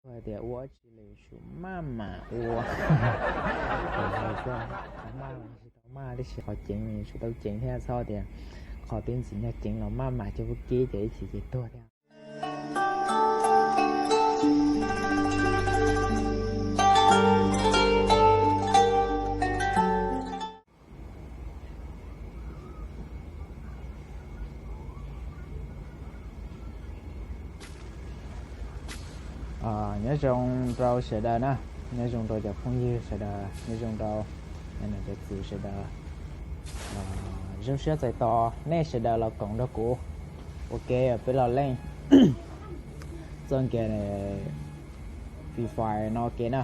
Hais tias ua dab tsi los yuav tsum maj mam ua. Maj los tsis tau maj, tiam sis qhov ceev yuav tsum tau ceev thiab, txhob tias qhov twb ntxim nyog ceev los maj mam coj pub kib ces ib chim ces tuag thiab. Nyob zoo rau sawv daws na, nyob zoo rau cov phooj ywg sawv daws, nyob zoo rau cov txiv sawv daws. Zoo siab txais tos nej sawv daws los koom nrog kuv ua ke peb los leej txoj nkias Free Fire no ke na.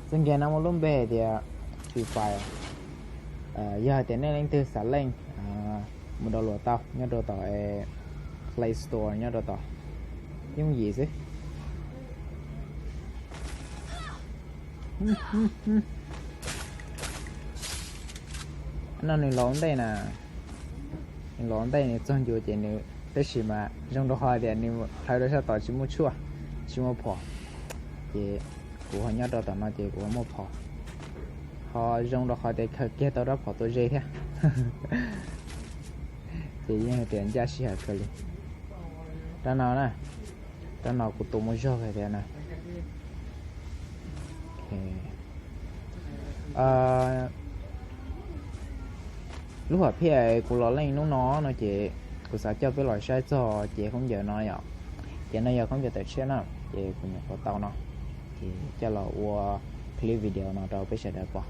Txoj nkias no muaj lub npe tias Free Fire. Yog hais tias nej leej twg xav leej, mus download tau nyob rau tom Play Store nyob rau tom, yooj yim xwb. No nws los ntej na, nws los ntej nws txog ncua ces nws, tab sis mas zoo rau qhov tias nws hlawv rau sab tod tsis muaj tshuaj, tsis muaj phom, ces kuv ho nyob rau tom no ces kuv ho muaj phom. Ho zoo rau qhov tias khaws kiag tau rab phom tua ze thiab, ces yeej hais tias ncaj sij hawm kawg li. Rab no na, rab no kuv tua muaj zog hais tias na. Lub hom phiaj kuv los leej hnub no no ces kuv xav coj peb los saib txog cev khaub ncaws no yom. Ces no yog khaub ncaws tawm tshiab na, ces kuv nyuam qhuav tau no, ces coj los ua clip video no rau peb sawv daws pom.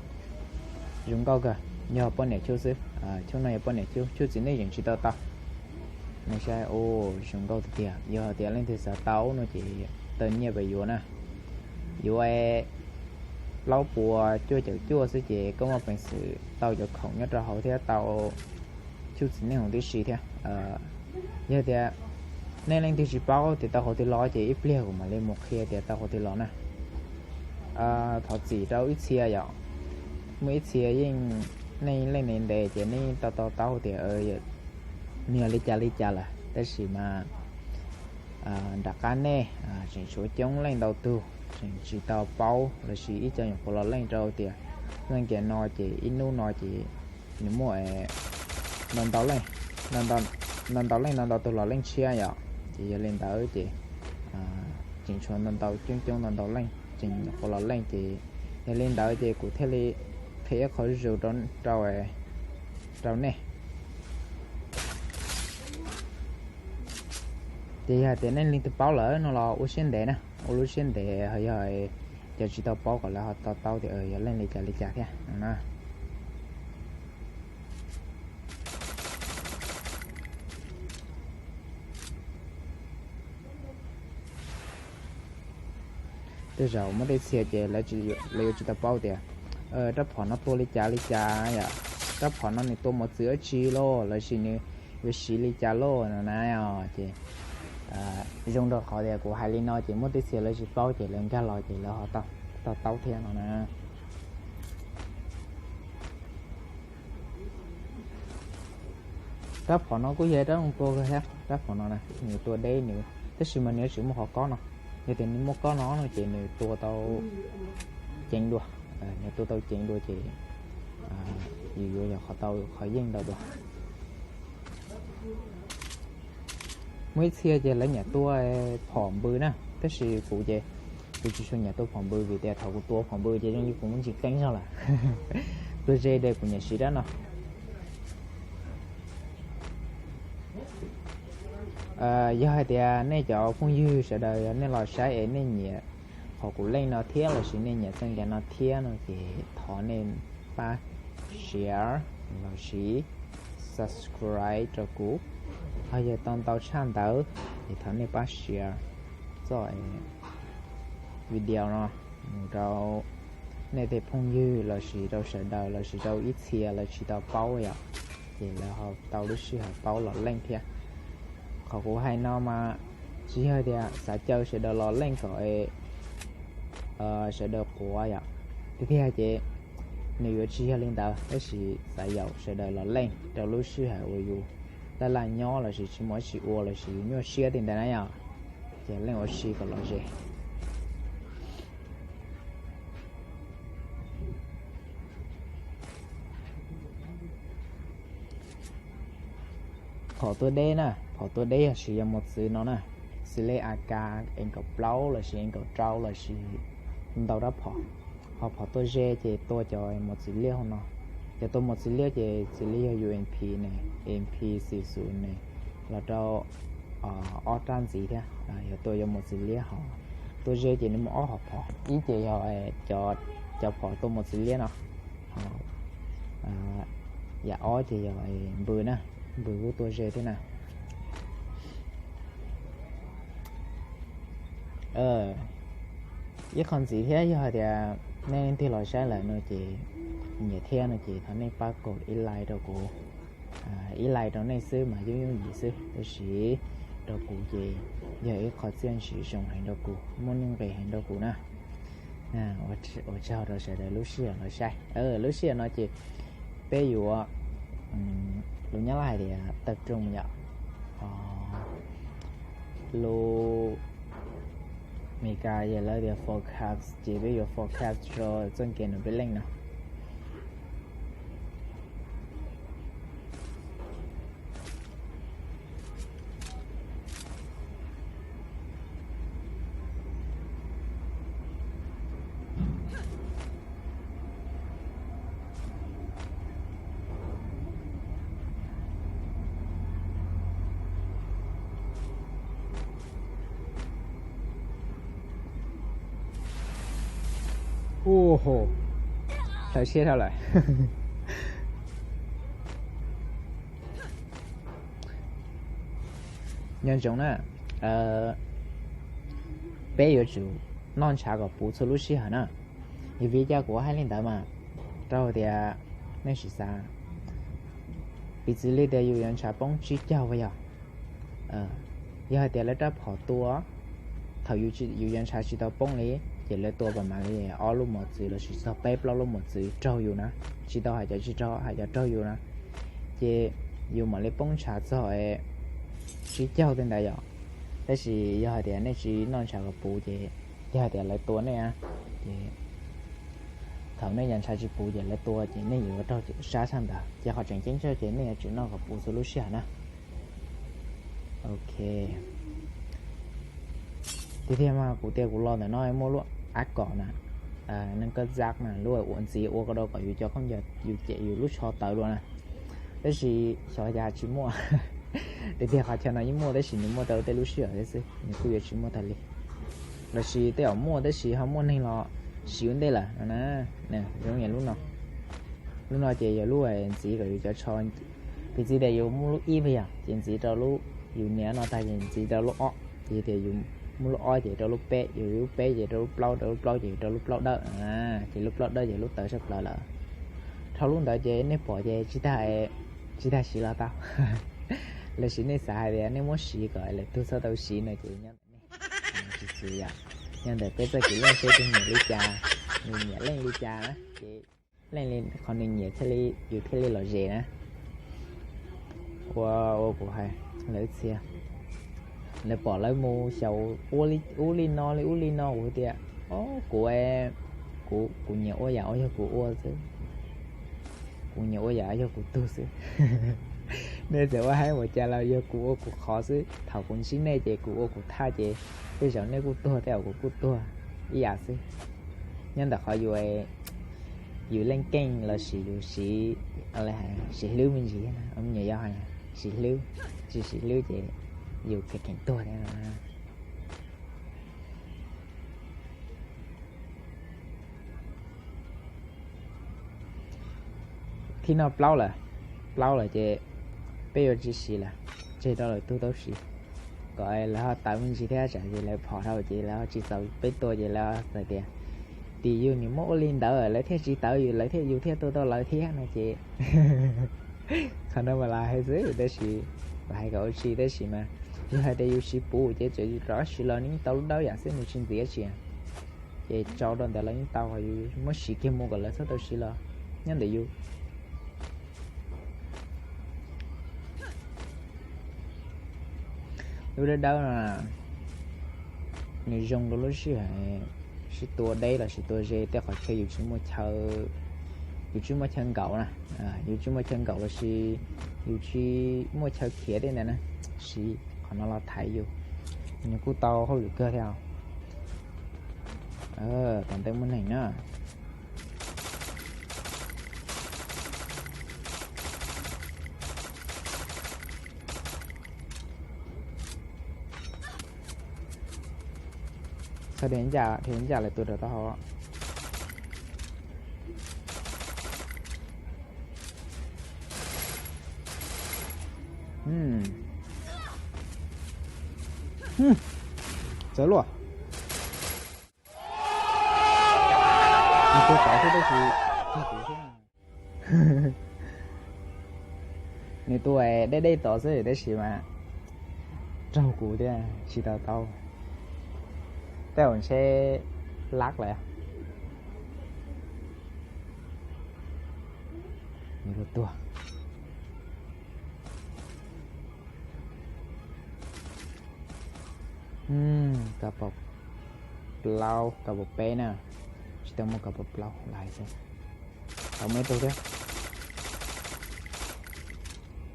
Zoo nkauj kawg, yog poj niam chub xwb, chub no yog poj niam chub, chub txiv neej yeej tsis tau tau. Nej saib, zoo nkauj tiag tiag. Yog hais tias leej twg xav tau no ces tau nyiaj pes yuav na, yuav plaub puas cuaj caum cuaj xwb ces koj muaj peev xwm tau cov khoom nyob rau hauv thiab tau chub txiv neej huv tib si thiab. Yog tias nej leej twg tsis paub tias tau qhov twg los ces ib pliag kuv mam li mus qhia tias tau qhov twg los na. Thov txim rau ib txhia yom, muaj ib txhia yeej, nej leej ntev ntev ces nej tau tau taub tias nws yog li cas li cas lawm, tab sis mas nram qab nej tseem tshuav coob leej ntau tug tseem tsis tau paub lossis ib co nyuam qhuav los leej rau tias txoj nkias no ces ib hnub no ces nws muaj ntau ntau leej, ntau ntau leej ntau ntau tug los leej tshiab yom. Ces yog li ntawd ces tseem tshuav ntau ntau coob coob ntau ntau leej tseem nyuam qhuav los leej ces yog li ntawd ces kuv thiaj li qhia ib qho zuj zus rau, rau nej. Ces yog hais tias nej leej twg paub lawm no los ua siab ntev na, ua lub siab ntev, ho yog cov tsis tau paub kom lawv ho to taub tias yog leej li cas li cas thiab no na. Tej zaum muaj tej txhia ces lawv yuav tsis tau paub tias rab phom no tua li cas li cas yom, rab phom no nws tua mos txwv dab tsi lauj, lossis nws yuav siv li cas lauj no na. Ces zoo rau qhov tias kuv hais li no ces muaj tej txhia lawv tsis paub ces lawv nkag los ces lawv ho to taub thiab no na. Rab phom no kuj yog rab zoo tua kawg thiab, rab phom no na nws tua deb nws, tab sis mas nws tsis muaj qhov kob no. Yog tias nws muaj kob no no ces nws tua tau ceev dua, nws tua tau ceev dua ces yus yuav yog qhov tau qhov yeej ntau dua. Muaj ib txhia ces lawv nyiam tua phom npws na, tab sis kuv ces kuv tsis tshua nyiam tua phom npws vim tias thaum kuv tua phom npws ces zoo li kuv muaj ntsis qeeb zog lawm. Tua ze de kuv nyiam siv rab no. Yog hais tias nej cov phooj ywg sawv daws yog nej los saib es nej nyiam qhov kuv leej no thiab lossis nej nyiam txoj nkias no thiab no ces thov nej pab share lossis subscribe rau kuv. Ho yog tau ntau tshaj ntawd ces thov nej pab share txoj video no mus rau nej tej phooj ywg lossis rau sawv daws lossis rau ib txhia lawv tsis tau paub yom, ces lawv ho tau lub sij hawm paub los leej thiab. Qhov kuv hais no mas tsis yog tias xav caw sawv daws los leej kom sawv daws quav yom. Tiag tiag ces nws yuav tsis yog li ntawd, tab sis xav yaum sawv daws los leej rau lub sij hawm uas yus laj laj nyob lossis tsis muaj dab tsi ua lossis yus nyuaj siab tej ntawd na yom, ces leej ua si kom lom zem. Phom tua deb na, phom tua deb yog siv yog mos txwv no na, xws li A K M kaum plaub lossis M kaum rau lossis ntau rab phom. Ho phom tua ze ces tua cov mos txwv liab hauv no. Cov tua mos txwv liab ces xws li yog U M P ne, M P xim xus ne, los rau ob rab ntxiv thiab, yog tua yog mos txwv liab hos. Tua ze ces nws muaj ob hom phom, ib ces yog cov phom tua mos txwv liab no, yam ob ces yog npws na, npws kuj tua ze thiab na. Ib qho ntxiv thiab yog hais tias nej leej twg los saib lawm no ces nyiam thiab no ces thov nej pab kom ib like rau kuv, ib like rau nej xwb mas yooj yooj yim xwb, tab sis rau kuv ces yog ib qho txiaj ntsig zoo heev rau kuv, muaj nuj nqis heev rau kuv na. Ua tsaug rau sawv daws lub sij hawm los saib. Lub sij hawm no ces peb yuav, lus Nyab Laj hais tias tập trung yom, lus Meskas yog lawv tias focus, ces peb yuav focus rau txoj kev no peb leej no. Ua ho, hlawv siab dhau lawm. Nco ntsoov na, peb yuav tsum noj ntshav kom puv txhua lub sij hawm na. Yog vim li cas kuv hais li ntawd mas, rau tias nej sim xav, piv txwv li tias yus yuav ntshav poob tsib caug puas yog? Yog hais tias lawv rab phom tua, thaum yus yuav ntshav tsis tau poob li, ces lawv tua pas mas li ob lub mos txwv lossis txog peb plaub lub mos txwv raug yus na, tsis tau hais cov tsis raug, hais cov raug yus na, ces yus mam li poob ntshav txog tsib caug tej ntawd yom. Tab sis yog hais tias nej tsis noj ntshav kom puv ces yog hais tias lawv tua nej, ces thaum nej yuav ntshav tsis puv ces lawv tua ces nej yuav raug sab tshaj ntawd, ces qhov tseem ceeb tshaj ces nej yuav tsum noj kom puv txhua lub sij hawm na. Ok. Tiag tiag mas kuv tias kuv los ntawm no muaj lub ab kom na, neeg koj zaj na, lub ua ntxiv ua kom rau kom yus cov khaub ncaws yus cem yus lub tsho tawv luaj na. Tab sis xyov cas tsis muaj. Tiag tiag qhov chaw no yeej muaj tab sis nws muaj rau tej lub sij hawm thiab xwb, nws kuj yuav tsis muaj tag li. Lossis tej zaum muaj tab sis ho muaj neeg los siv ua ntej lawm no na. Zoo yam lub no, lub no ces yog lub ntxiv kom yus cov tsho, piv txwv tias yus muaj lub ib puas yog, ces ntxiv rau lub, yus nias no tag ces ntxiv rau lub ob, ces tias yus muaj lub ob ces rau lub peb, yus lub peb ces rau lub plaub, rau lub plaub ces rau lub plaub dawb, ces lub plaub dawb ces lub tawv tshaj plaws lawm. Dhau lub ntawd ces nej pom ces tsis tas, tsis tas siv los tau. Lossis nej xav hais tias nej muab siv kom lwm tus txhob tau siv no ces nyob ntawm nej. Tsis txwv yom, nyob ntawm peb txoj kev leej seb tus nyiam li cas, nws nyiam leej li cas na, ces leej li qhov nws nyiam thiaj li yus thiaj li lom zem na. Ua, ua kuv hais, lawv txhia, lawv pom lawv mus xyaum ua ub li no li ub li no, kuv tias, o, kuv, kuv, kuv nyiam ua yam uas yog kuv ua xwb. Kuv nyiam ua yam yog kuv tug xwb. Nej txawm ua haib ua cas los yog kuv ua kuv qhov xwb. Thaum kuv ntsib nej ces kuv ua kuv thaj ces tej zaum nej kuj tuag tej zaum kuv kuj tuag ib yam xwb. Nyob ntawm qhov yus, yus leej keej lossis yus siv, siv hlwb me ntsis, me nyuam yaus hais siv hlwb, tsis siv hlwb ces yus kheev kheev tuag thiab no. Thib no plaub lawm, plaub lawm ces peb yuav tsis siv lawm, tseg rau lwm tus tau siv, kom lawv ho tawv me ntsis thiab tsam ces lawv phom dhau ces lawv ho tsis txaus peb tua ces lawv txawm tias, tim yus nim muab ua li ntawd lawv thiaj tsis tawv yus, lawv thiaj, yus thiaj tua tau lawv thiab no ces qhov no mas los hais xwb tab sis, los hais kom ua tsi tab sis mas, yog hais tias yus siv puv ces txawm yus rov siv los nws yeej tau lub dawb yam xwb, nws tsis ntxiv dab tsi. Ces tso rau ntawd los yeej tau, yus muab siv kiag mus kom lawv txhob tau siv los nyob ntawm yus. Lub dawb dawb no, nws zoo rau lub sij hawm sib tua deb los sis tua ze tej qhov chaw yus tsis muaj chaw, yus tsis muaj chaw nkaum na, yus tsis muaj chaw nkaum los sis yus tsis muaj chaw khiav tej ntawd na, siv qhov no los thaiv yus. Nws kuj tau hauj lwm kawg thiab. Tom ntej muaj neeg na. Txhob dhia ncaj, dhia ncaj lawm tuag rau taub hau. Txawv luaj. Nws tua tod xwb tab sis, nws tua deb deb tod xwb tab sis mas raug kuv thiab tsis tau tau. Tej zaum ntshe lag lawm. Nws tua tuag. Kav pom plaub, kav pom peb na. Tsis tau muaj kav pom plaub los hais xwb. Tau muaj ib tug thiab.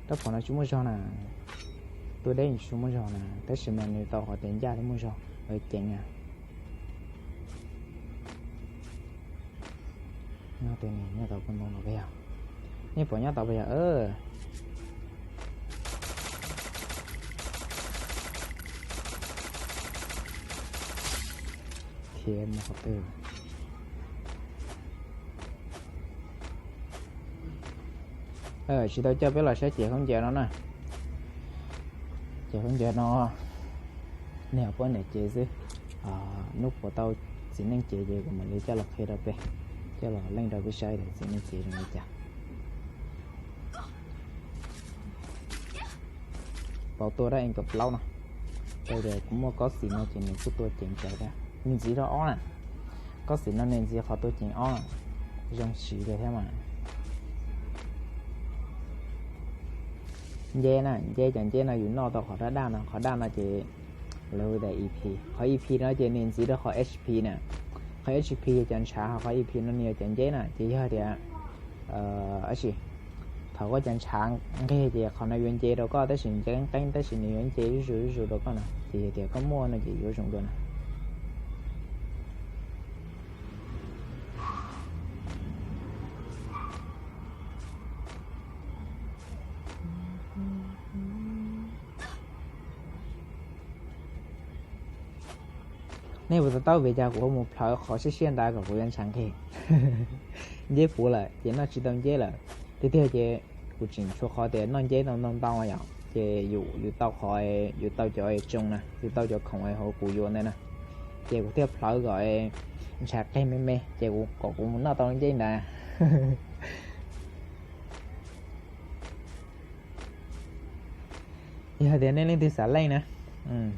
Rab phom no tsis muaj zog na. Tua deb tsis muaj zog na, tab sis mas nws tau qhov tias ncaj thiab muaj zog, ceev na. Nyob tej nyob tau pem ntoo no peb yog, nej pom nyob tau pem yog. Thiab mus qhov twg? Tsis tau coj peb los saib ces khaub ncaws no na. Ces khaub ncaws no nej ho paub niam cev xwb. Hnub puas tau txiv neej cev ces kuv mam li coj los qhia rau peb, coj los leej rau peb saib tias txiv neej cev zoo li cas. Tau tua dab ees kaum plaub no, rau tias kuv muaj kob xim no ces nws kuj tua ceev tsawv thiab. Nws ntxiv rau ob na, kob xim no nws ntxiv qhov tua ceev ob, zoo siv kawg thiab mas. Nceb na, nceb cov nceb no yus noj tau qhov daj daj no, qhov daj no ces lawv hu tias E P. Qhov E P no ces nws ntxiv rau qhov H P na. Qhov H P yog cov ntshav, ho qhov E P no nws yog cov nceb na, ces yog tias, tab sis thaum koj cov ntshav nqig ces qhov no yuav nce rau koj, tab sis nws nce qeeb qeeb tab sis nws yuav nce zuj zus zuj zus rau koj na, ces yog tias koj muaj no ces yuav zoo dua na. Nej puas to taub vim cas kuv ho mus plhawv qhov siab siab ntawd kom kuv yuav ntshav nqig. Nceb puv lawm ces noj tsis tau nceb lawm. Tiag tiag ces kuv tseem tshuav qhov tias noj nceb tau ntau ntau yom, ces yus tau qhov, yus tau cov tsoo na, yus tau cov khoom hauv kuv yuav ntawd na, ces kuv thiaj plhawv kom ntshav qig me me ces kuv kom kuv mus noj tau nceb ntawd. Yog tias nej leej twg xav leej na,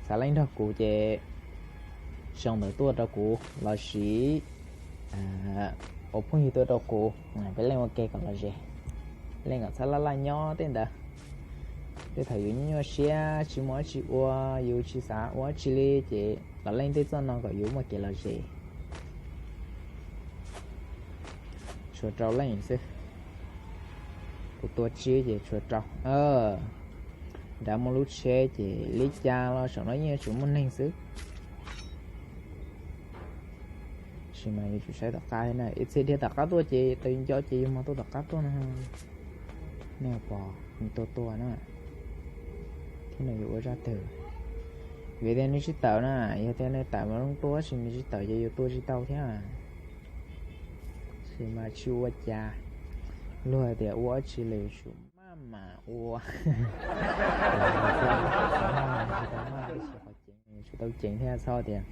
xav leej nrog kuv ces sau ntawv tuaj rau kuv los sis ua phooj ywg tuaj rau kuv, peb leej ua ke kom los zem. Leej kom txhob laj laj nyob tej ntawd. Tej thaum yus nyuaj siab tsis muaj dab tsi ua, yus tsis xav ua dab tsi li ces los leej tej txoj no kom yus muaj kev los zem. Tshuav rau leej xwb. Kuv tua tsib ces tshuav rau. Nrad muaj lub tsheb ces li cas los saum no yeej yuav tsum muaj neeg xwb. Tab sis mas yuav tsum saib tom qab thiab na, ib txhia dhia tom qab tuaj ces tau nco ces yus mas tuaj tom qab tuaj no. Nej pom nws tua tua na, thiab nws yuav ua zaj twg? Vim tias nws tsis tawm na, yog tias nws tawm mas zoo tua, tab sis nws tsis tawm ces yus tua tsis tau thiab. Tab sis mas tsis ua cas, luag tias ua dab tsi los yuav tsum maj mam ua. Tsis tau ceev thiab, txhob tias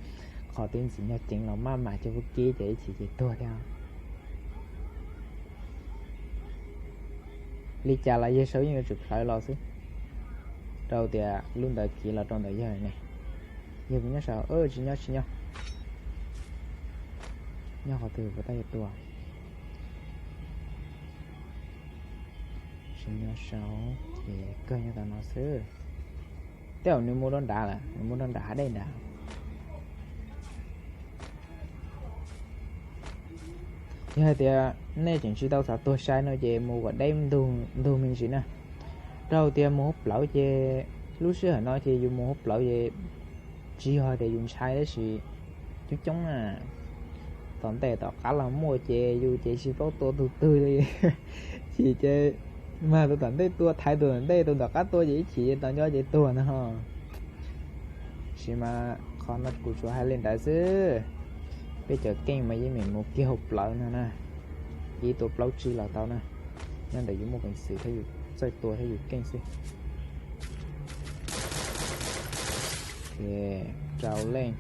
qhov twb ntxim nyog ceev los maj mam coj pub kib ces ib chim ces tuag thiab. Li cas los yawg saub yeej yuav tsum plhawv los xwb, rau tias lub ntawd kiv los rau ntawm yawg ne. Yawg puas nyob saud? Tsis nyob, tsis nyob. Nyob qhov twg puas tab yuav tuaj? Tsis nyob saud ces kawg nyob tom no xwb. Tej zaum nws mus rau nrad lawm, nws mus rau nram hav dej nrad. Yog hais tias nej tseem tsis tau xav tuag sai no ces mus kom deb ntug me ntsis na. Rau tias mus hauv plawv ces lub sij hawm no ces yus mus hauv plawv ces tsis yog tias yus ntshai tab sis coob coob na. Tom ntej tom qab los muaj ces yus ces tsis paub tua tus twg li. Chim ces mag tus tom ntej tua, thaiv tus tom ntej, tus tom qab tua ces ib chim ces tau nco ces tuag na ho. Tab sis mas qhov no kuv tsuas hais li ntawd xwb. Peb cov keej mas yeej meem mus kiag hauv plawv no na, ib tuaj plaub tsib los tau na. Nyob ntawm yus muaj peev xwm thiab yus txawj tua thiab yus keej xwb. Rau leej.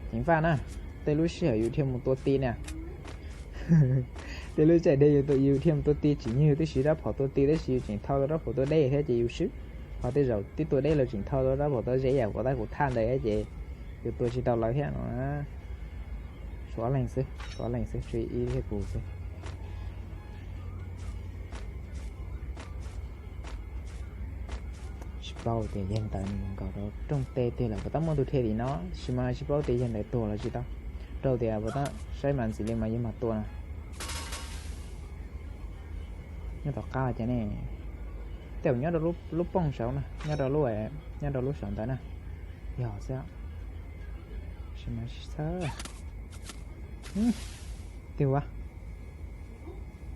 Ceev faj na, tej lub sij hawm yus thiaj mus tua ti na. Tej lub caij deb yus thiaj mus tua ti, tsim nyog yus twb siv rab phom tua ti tab sis yus tseem thau tau rab phom tua deb thiab ces yus swb. Ho tej zaum twb tua deb lawm tseem thau tau rab phom tua ze yam uas tab kuv thaj ntawd thiab ces yus tua tsis tau lawv thiab no. Tshuav leej xwb, tshuav leej xwb, tshuav ib thiab kuv xwb. Tsis paub tias yawg ntawd nws mus nkaum rau rooj teb twg lawm, puas tab muaj tus dhia tim no, tab sis mas tsis paub tias yawg ntawd tuag los tsis tau. Rau tias puas tab saib mas ntxim li mas yawg mas tua no. Nyob tom qab cas ne? Tej zaum nyob rau lub pooj saud na, nyob rau lub, nyob rau lub saum ntawd na. Yog xwb. Tab sis mas tsis txhawj. Twg ua?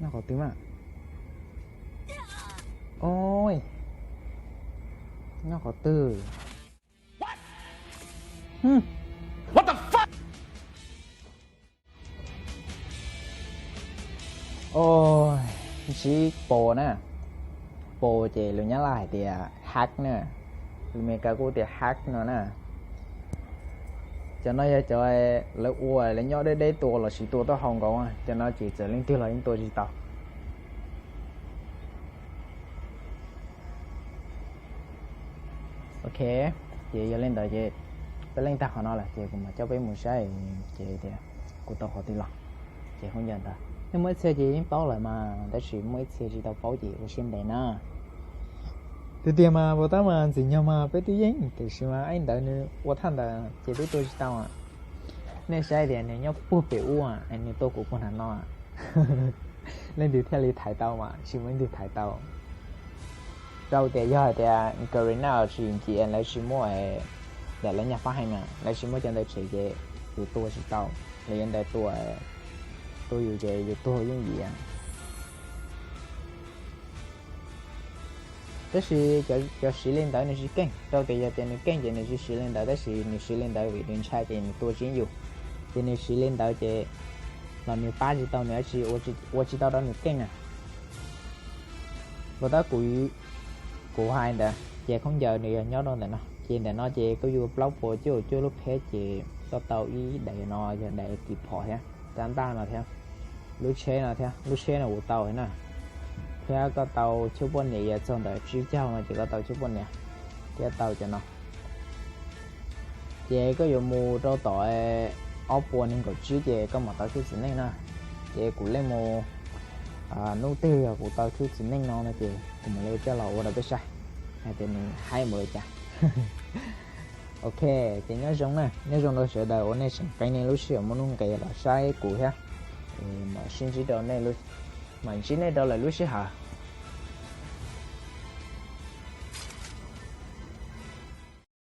Nyob qhov twg mas? Oj, nyob qhov twg? Oj, ntsib pos na. Pos ces lus Nyab Laj hais tias hack na, lus Meskas kuj tias hack no na. Cov no yog cov lawv ua lawv nyob deb deb tua los sis tua taub hau nkaus, cov no ces txawm leej twg los yeej tua tsis tau. Ok, ces yog li ntawd ces peb leej tag qhov no lawm ces kuv mam coj peb mus saib ces tias kuv tau qhov twg los. Ces khaub ncaws ntawd nej muaj ib txhia ces yeej paub lawm mas, tab sis muaj ib txhia tsis tau paub ces ua siab ntev na. Tiag tiag mas puas tab mas ntxim nyog mas peb twb yeej, tiam sis mas ib ntawd nws ua thaj ntawd ces twb tua tsis tau. Nej saib tias nws nyob puag pem ub, nws tua kuv puag nram no. Leej twg thiaj li thaiv tau mas tsis muaj leej twg thaiv tau. Rau tias yog hais tias Garena tsis nci lawv tsis muaj, ntawm lawv nyuag fab heej na lawv tsis muaj cov ntawd tshem ces yus tua tsis tau, lawv yuav ntawd tua, tua yus ces yus tuag yooj yim. Tab sis cov siv li ntawd nws tsis keej, rau tias yog tias nws keej ces nws tsis siv li ntawd, tab sis nws siv li ntawd vim nws ntshai ces nws tua tsis yeej yus. Ces nws siv li ntawd ces los nws pab tsis tau nws, ua tsis tau rau nws keej na. Puas tab kuv, kuv hais ntawd ces khaub ncaws nws yog nyob rau ntawm no, ces ntawm no ces koj yuav plaub puas cuaj cuaj lub pheb ces koj tau ib daim no yog daim kis phom thiab, rab ntaj no thiab, lub tsheb no thiab, lub tsheb no kuv tau na, thiab koj tau cuaj poj niam, yog txog ntawm tsib caug no ces koj tau cuaj poj niam, thiab tau cov no. Ces koj yuav mus rau tom ob puas nees nkaum tsib ces koj mam tau tshwj txiv neej na. Ces kuv leej mus, hnub twg yog kuv tau tshwj txiv neej no no ces kuv mam li coj los ua rau peb saib hais tias nws haib npaum li cas. Ok, ces nyob zoo na, nyob zoo rau sawv daws uas nej tseem qee nej lub sij hawm muaj nuj nqis los saib kuv thiab. Mam sib ntsib rau, mam ntsib nej rau lwm lub sij hawm.